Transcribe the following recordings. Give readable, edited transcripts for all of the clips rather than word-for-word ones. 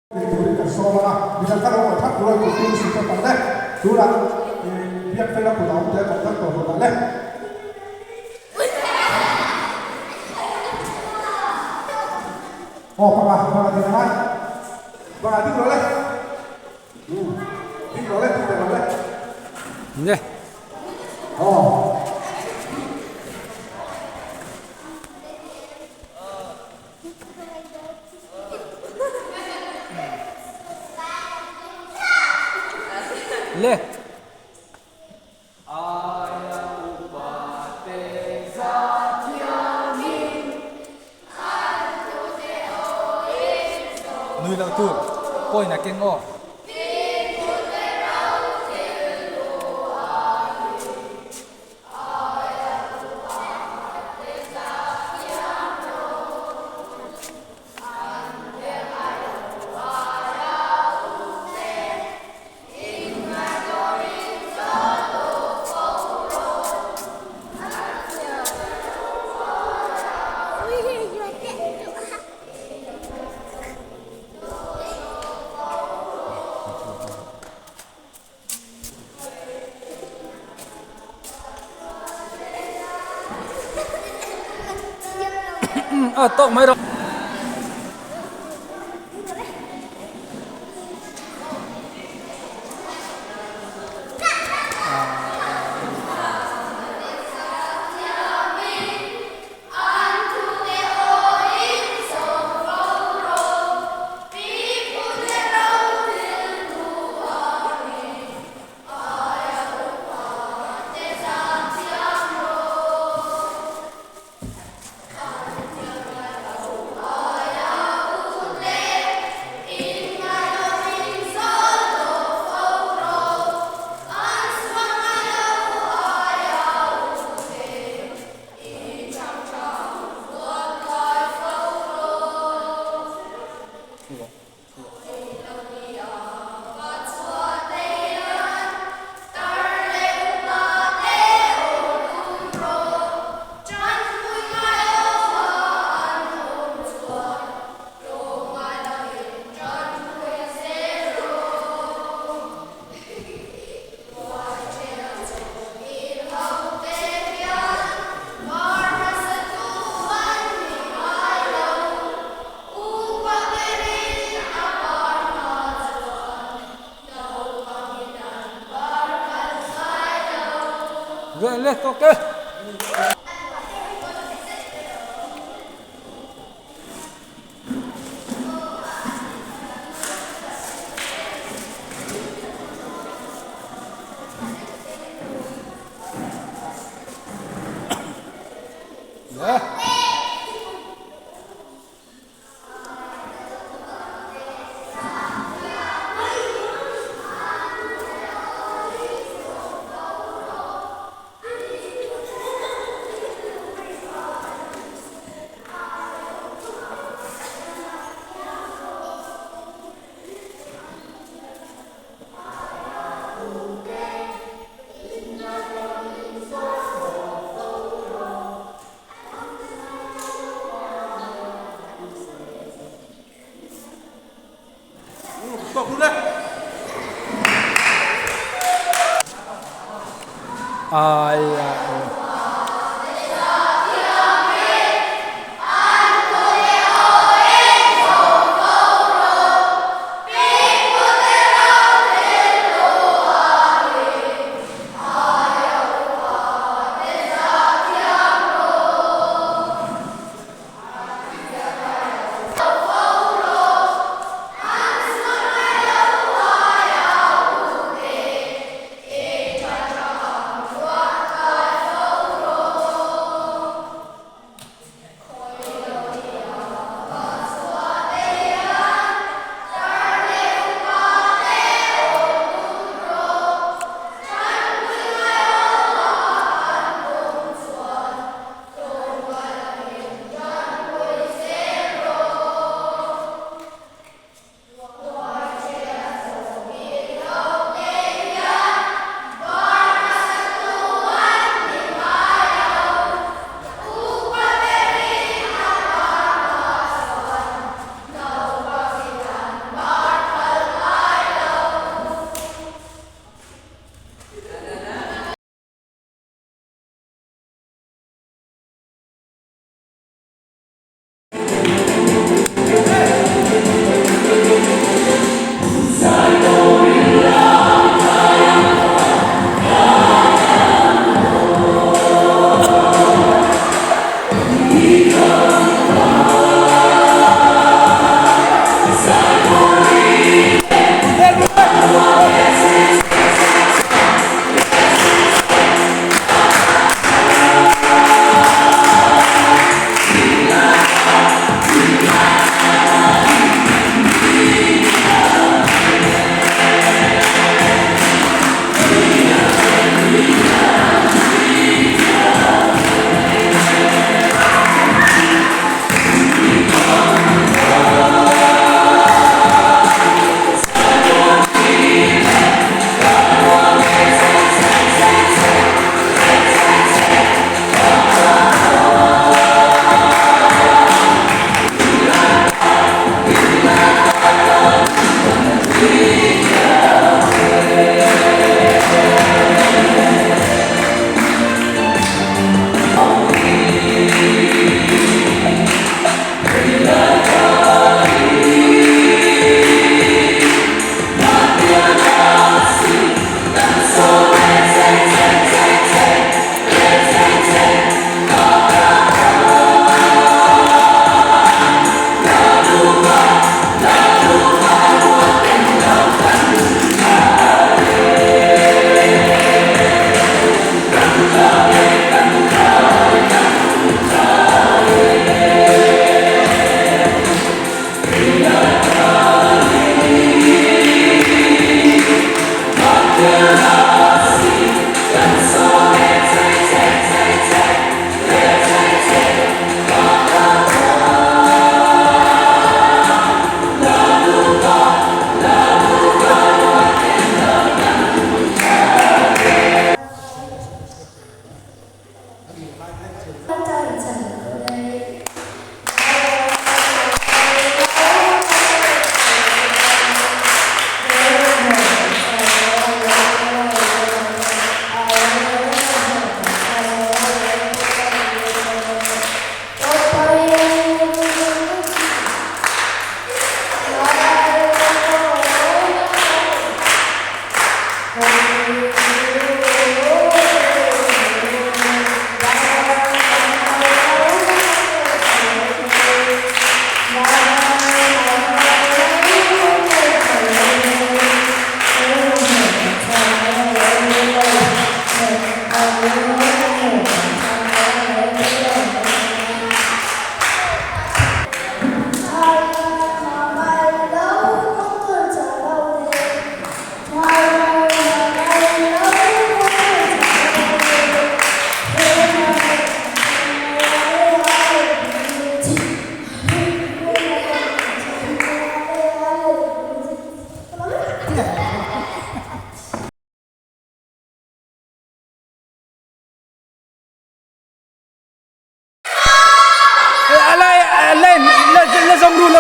Nei turin kan sawm ang a, midang kha lo ngaih thak tur a tih chu sih phawt ang le. Tunah biak fel a kut a awm teh a kan kal tawh phawt ang le. Aw panga, panga ding ang a, panga ding rawh le. Umm, ding rawh le, ding leh rawh le. Ne. Aw. Le. Nui loh tur point a keng aw. A tawk mai rawh. Le le tawk e. Le. Ai ai.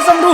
zawng ru.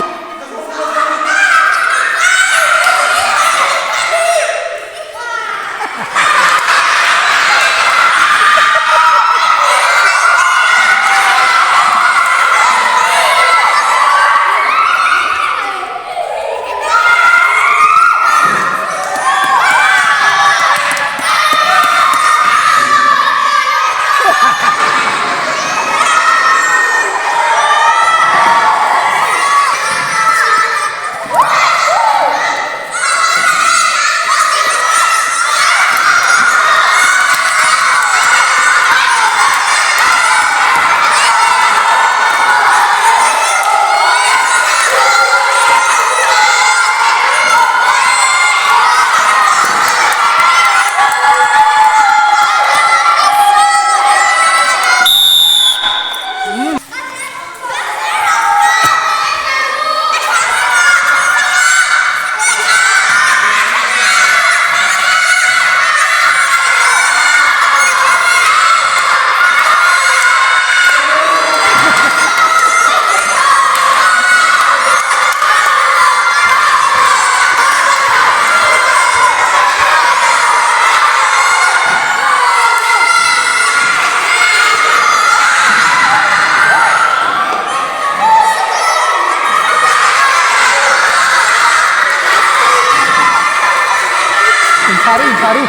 Inthlah ru, inthlah ru.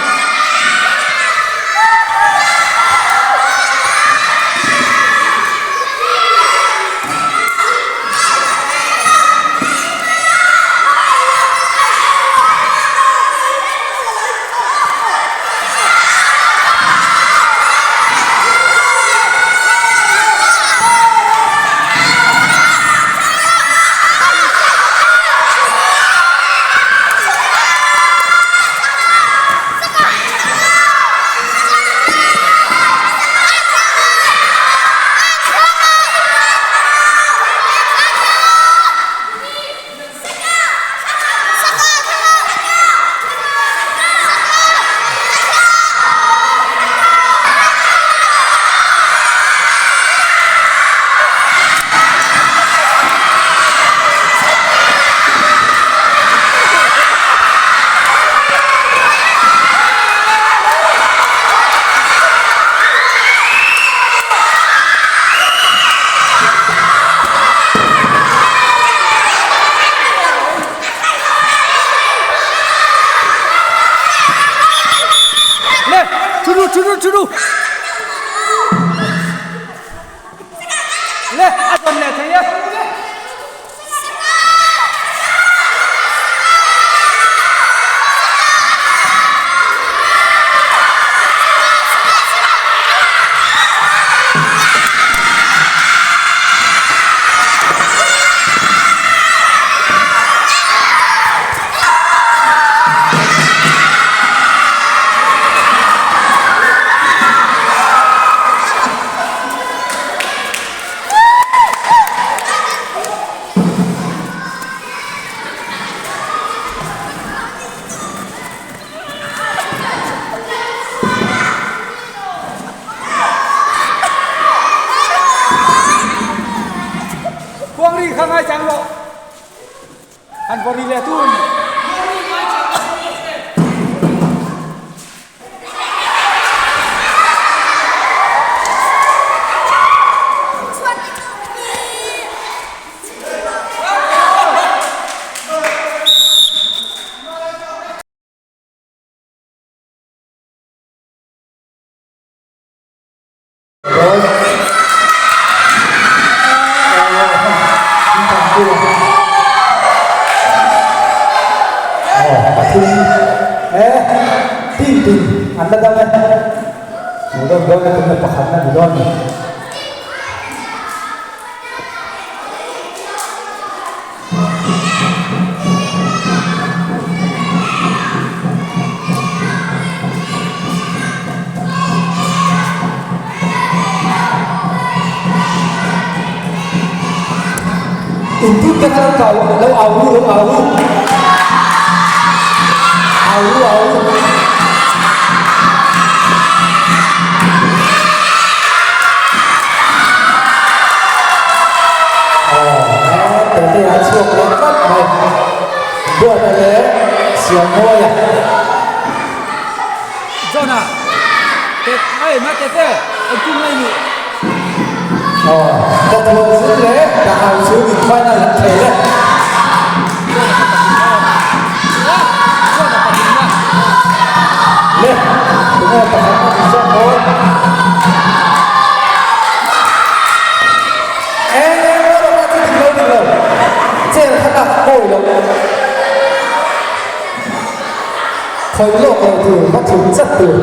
Le, thu ru, thu ru, thu ru. Le, a zawn leh thei e. Khuang ri kha ngai chang rawh. An vaw ri leh tun. Team tin an la dam e dawn dawn e tumna pakhat na ni dawn ni. Inti te kha lo kau lo au ru lo au ru au ru au ru. Aw te te a. a chhuak leh tlat mai. Duata leh Siamawia. John-a, Te, ai ma Tete, engtin nge i nih? Aw, ka thuam zut leh ka hau chhung in final an thei le. John-a kha pathumna aw. A, John-a pathumna. Le, tunge pakhatna ni zawk dawn? Eng eng erawh chu dik lo dik lo, chair kha ka kawi lo. Khawih lawk lo tur, va thun chat tur.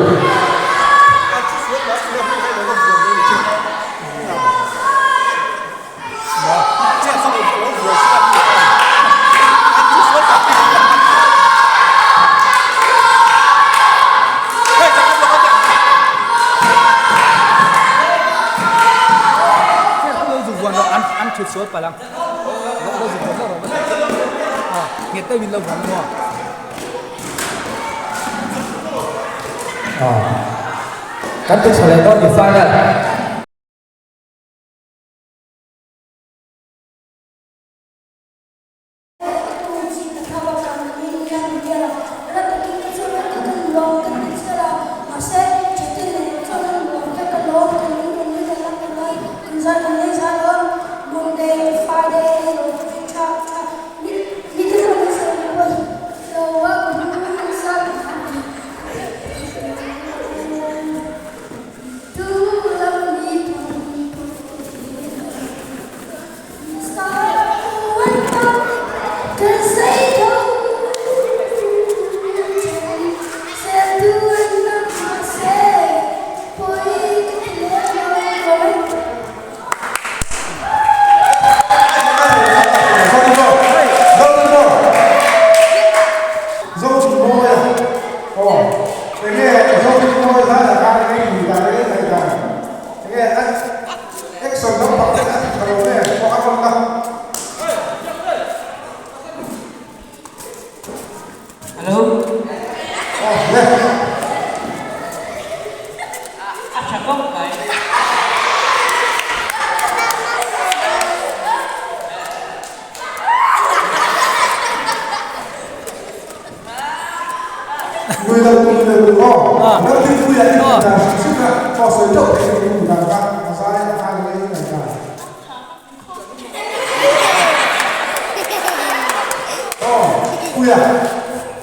Kan ti tha leh dawn ni final. Hello. A tha khawp mai.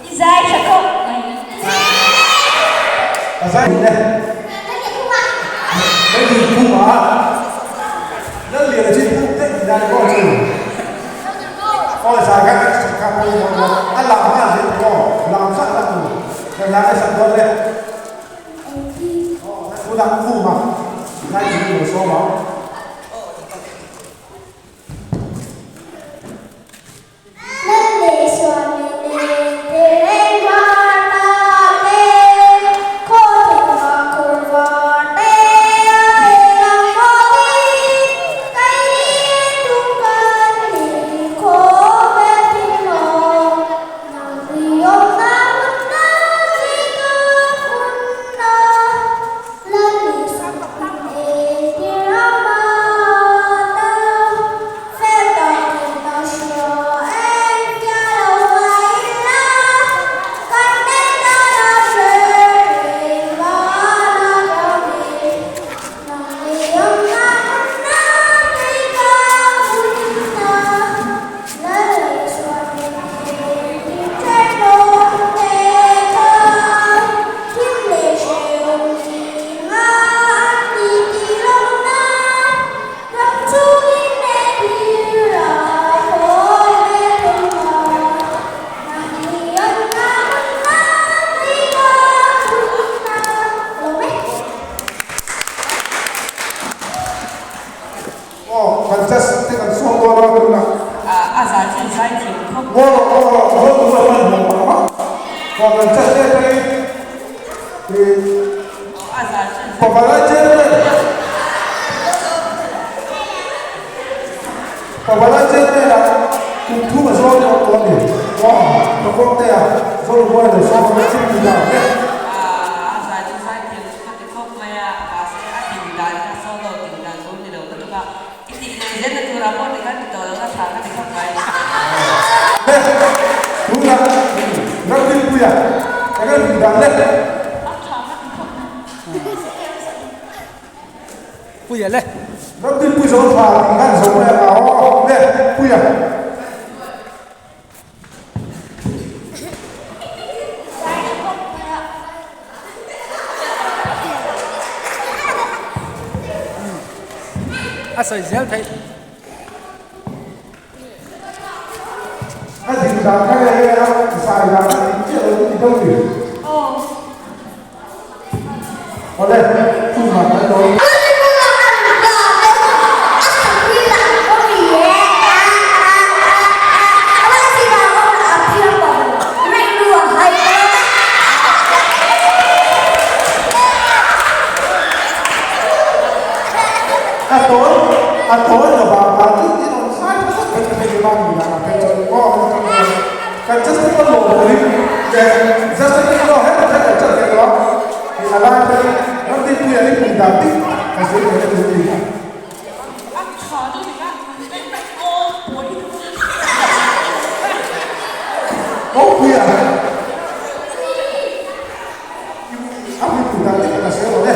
I zai tha khawp mai. A zan chu zai thiam khawp. A zan chu A zan chu zai thiam chu ka ti khawp mai a, mahse a tin dan kha solo tin dan tur ni lo lutuk a, i tih leh zel na turah pawh tikhan ti tawh lo na tha ka ti khawp mai. Puia le. Ramdinpui zo tha tih khan zo mai ang a aw le Puia. A sawi zel theih. A dik dan kha nge nge a zai dan a dik chiah lo ti deuh ni. Awle, chuvang kan lo. A tawi a tawi lo vang vang chu in awm sai tha tak kan thei vang ni lah phei chuan maw kan Justin a lawm ka ring le Justin hi maw heta khan kan chan thei lo a ni a lai phei Ramdinpuia hi pui dan dik ka zir ve na tur ni kha. Kawngpuia a hmun pui dan dik ka zir lo le.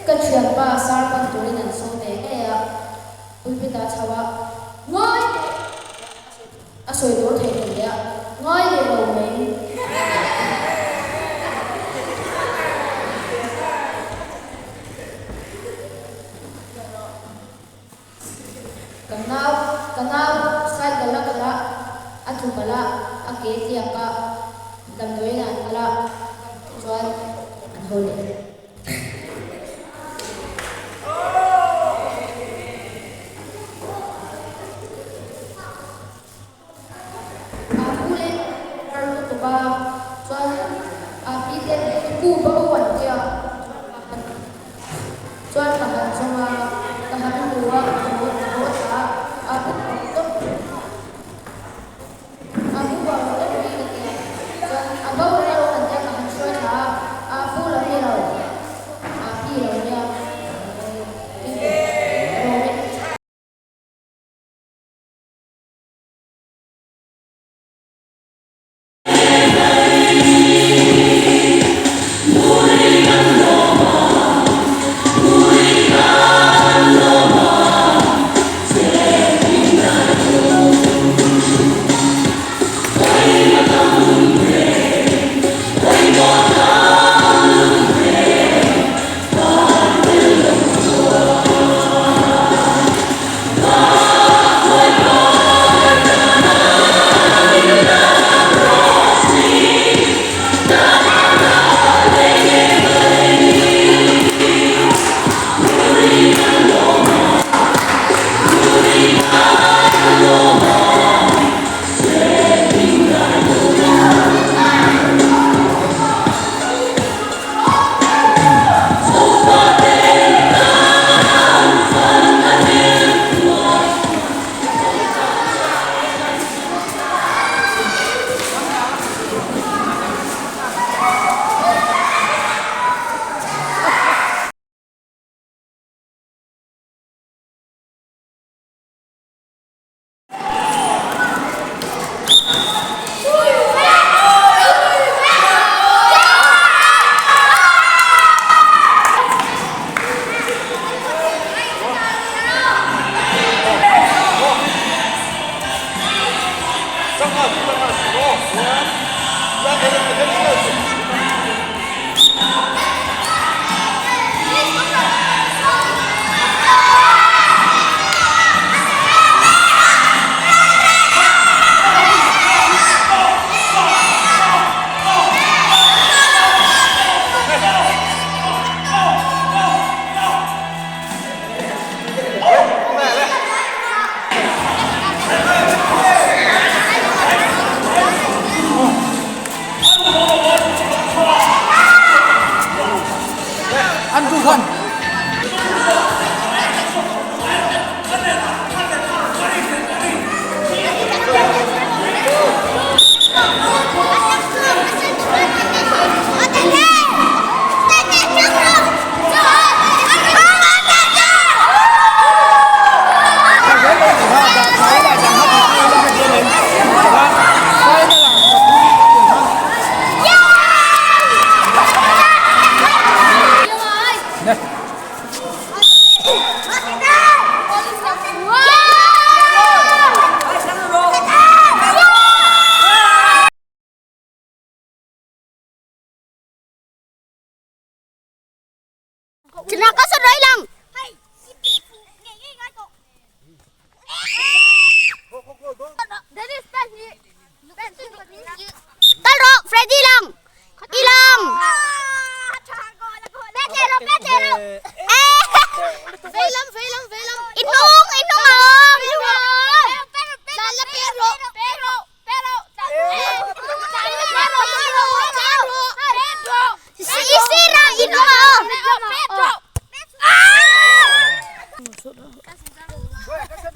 Ka thianpa sermon turin an sawm ve ngei a, pulpit ah chho a, Ngawi teh! A sawi tur theih lo leh a, Ngawi leh lo mai. Ka nau, ka nau cycle a kal a, a tlu palh a, a ke tliak a, damdawiin ah an kal a, chuan an haw leh. A pu leh har lutuk a, chuan a pi te ku bo an tia, chuan ka han zawng a, ka han hmu a, ka haw ka haw ta a, a pu tawp a pu bo tawp hi ka tia, chuan a bo reuh an tia ka han hruai thla a, a pu lo ni lo.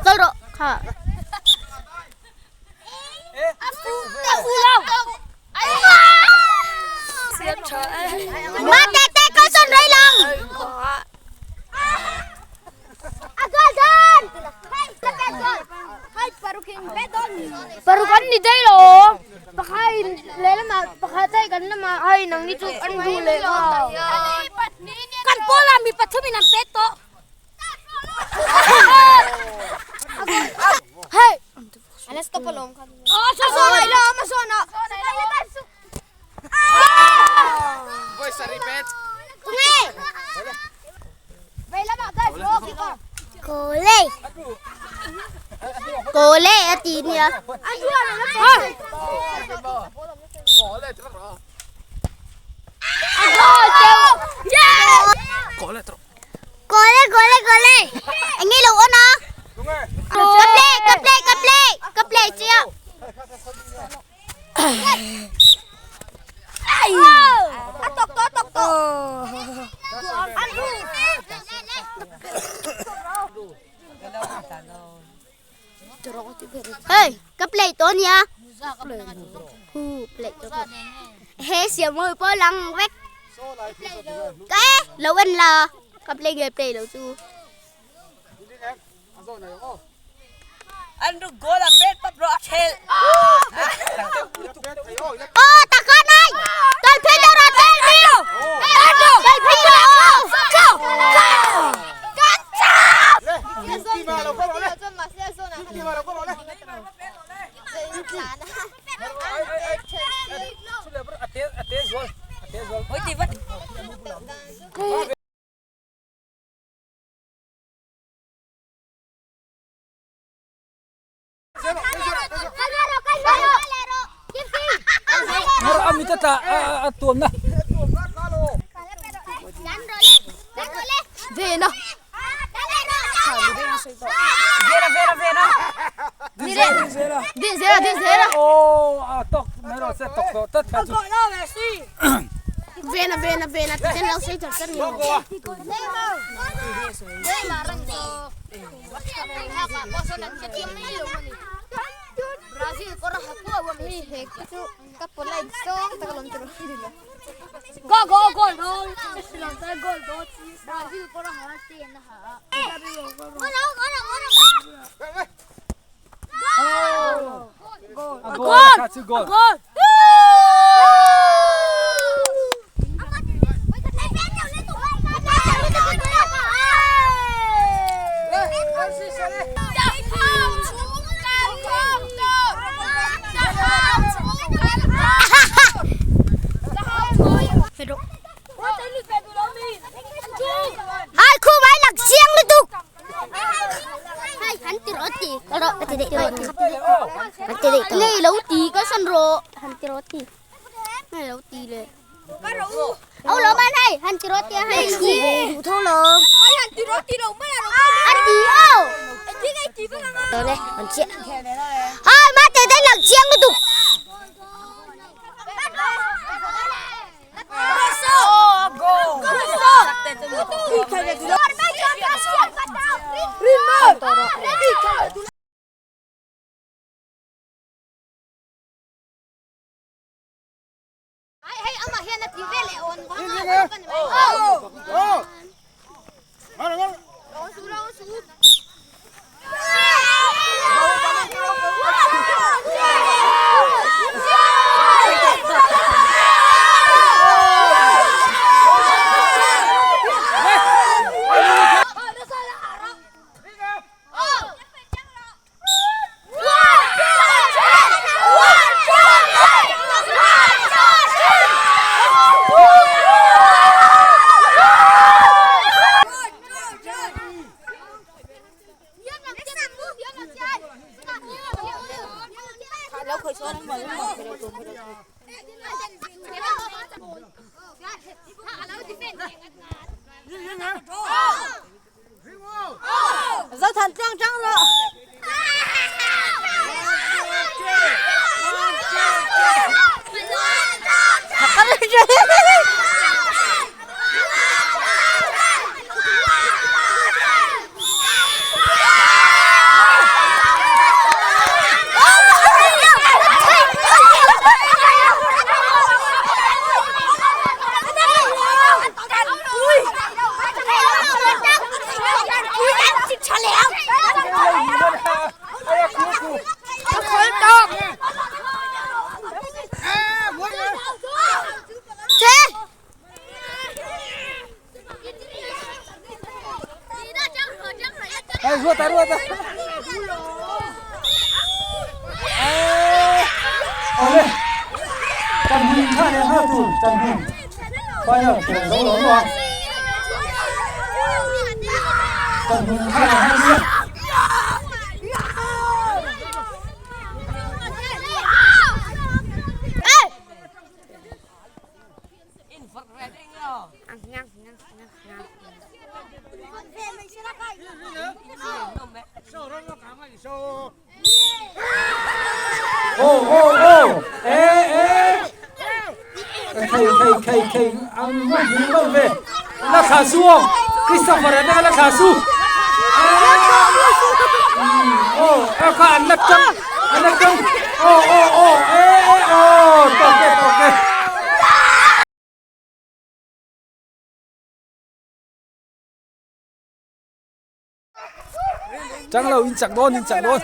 Kal rawh kha. Ma te te kal sawn rei lang. Paruk an ni daih lo. Pakhat in lehlamah pakhat a kan lamah hei nangni chu an duh leh nghal. Kan pawl ah mi pathum in an pet tawh. Hey! Kole. Kole a ti nia. Kole kole kole. Anh nghe lâu ôn à? Cấp lệ, cấp lệ, cấp lệ, cấp lệ chưa? A tawk tawh a tawk tawh. Hey, ka play to nia. Hu, play to. He siam mawi pawh lang vek. Ka e, lo en la. Ka play nge play lo chu. An ru goal a pet pap ro a khel. Ô, ta con ơi! Tôi phi đâu rồi, tôi phi! Tôi phi đâu! Go! Go! Ami ta tla a tuam na. Vena. Vera vera vera. Din zela, din zela. Oh, a tok mai rawh se tok tawh tlat kha chu. Vena, vena, vena. Ten lo sei tar tar ni. Brazil kora hapu awam hi hek chu ka polai song takalom tro dilo. Go go go go. Go go. Brazil kora ha te na ha. A goal kha chu goal. Goal. Hai khu mai lak chiang lutuk. Hai han ti ro ti ka ro ti dei to. Han ti dei to. Ngei lo ti ka san ro han ti ro ti. Ngei lo ti le. Ông lo ban hay han ti ro ti hay ti đủ thô lo. Han ti ro ti lo mai la. Ăn tí ô. Tới đây, còn chị. Hai má te đây lak chiang lutuk. 哎，弱的弱的。哎，好嘞。暂停，看两下图，暂停。欢迎点头龙王。暂停，看两下图。 哦哦哦，哎哎，可以可以可以可以，啊，没没没，那卡苏哦，Christopher 那个那卡苏，哦，那个安乐江，安乐江，哦哦哦，哎哎哦，到嘅到嘅。Trắng lâu in chặt đôn, in chặt đôn.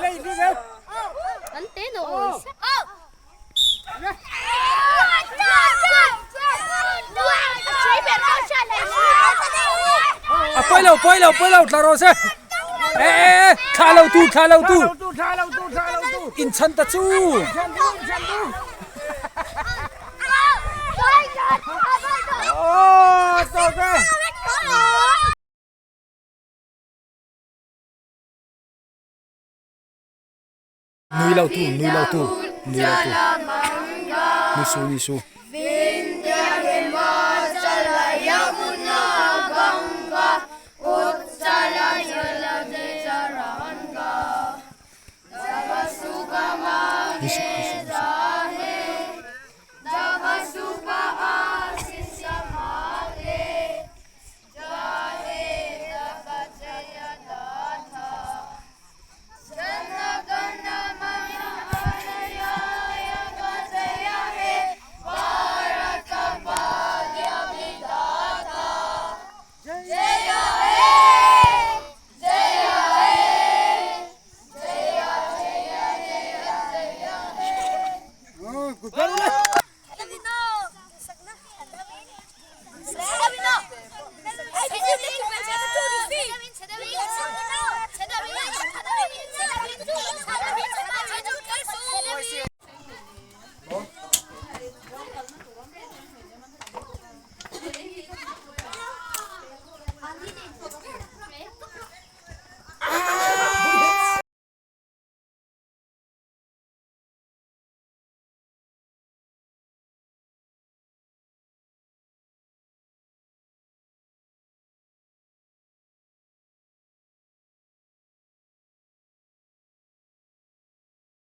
À, quay lâu, quay lâu, quay lâu, là rồi xe. Ê, ê, thả lâu tu, thả lâu tu. In chân ta chu. Nui lâu tu, nui lâu tu, nui lâu tu. Nui su, nui su. Nui su, nui su, nui su.